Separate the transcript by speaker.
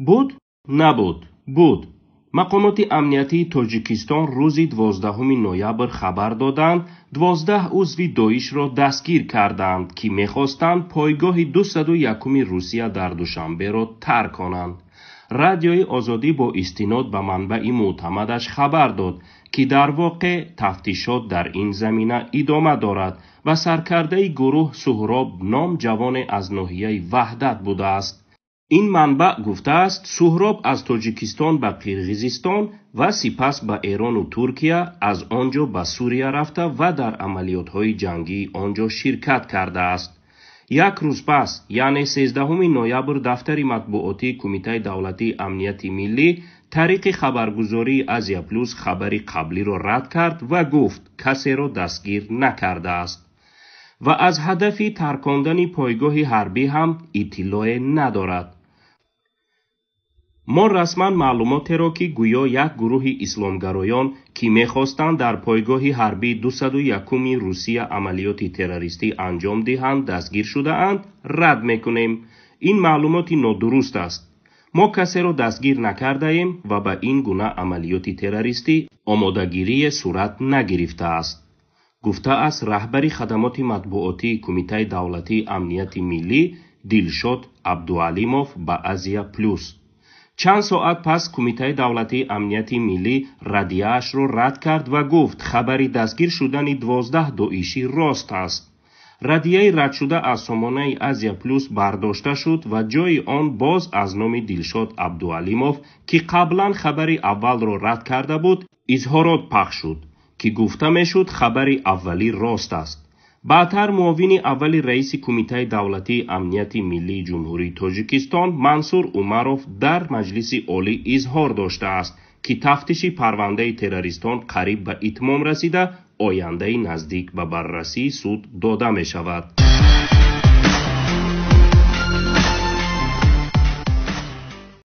Speaker 1: Буд? Набуд. Буд. Мақомоти амниятии Тоҷикистон рӯзи 12 ноябр хабар доданд, 12 узви Доишро дастгир карданд, ки мехостанд пойгоҳи 201-уми Русия дар Душанберо тарк конанд. Радиои Озодӣ бо истинод ба манбаи мӯътамадаш хабар дод, ки дар воқеъ тафтишот дар ин замина идома дорад ва саркардаи гурӯҳ Суҳроб ном ҷавоне аз ноҳияи Ваҳдат будааст. Ин манбаъ гуфтааст, Суҳроб аз Тоҷикистон ба Қирғизистон ва сипас ба Эрону Туркия, аз он ҷо ба Сурия рафта ва дар амалиётҳои ҷангии он ҷо ширкат кардааст. Як рӯз пас, яъне 13 ноябр, дафтари матбуотии Кумитаи давлатии амнияти миллӣ тариқи хабаргузории Азия Плюс хабари қаблиро рад кард ва гуфт, касеро дастгир накардааст ва аз ҳадафи таркондани пойгоҳи ҳарбӣ ҳам иттилоъе надорад. Мо расман маълумотеро, ки гӯё як гурӯҳи исломгароён, ки мехостанд дар пойгоҳи ҳарбии 201-уми Русия амалиёти террористӣ анҷом диҳанд, дастгир шудаанд, рад мекунем. Ин маълумоти нодуруст аст. Мо касеро дастгир накардаем ва ба ин гуна амалиёти террористӣ омодагирие сурат нагирифтааст, гуфтааст раҳбари хадамоти матбуотии Кумитаи давлатии амнияти миллӣ Дилшод Абдуалимов ба Азия Плюс. Чанд соат пас Кумитаи давлатии амнияти миллӣ радияашро рад кард ва гуфт, хабари дастгир шудани 12 доишӣ рост аст. Радияи радшуда аз сомонаи Азия Плюс бардошта шуд ва ҷои он боз аз номи Дилшод Абдуалимов, ки қаблан хабари аввалро рад карда буд, изҳорот пахш шуд, ки гуфта мешуд, хабари аввалӣ рост аст. Баъдтар муовини аввали раиси Кумитаи давлатии амнияти миллии Ҷумҳурии Тоҷикистон Мансур Умаров дар Маҷлиси Олӣ изҳор доштааст, ки тафтиши парвандаи террористон қариб ба итмом расида, ояндаи наздик ба баррасии суд дода мешавад.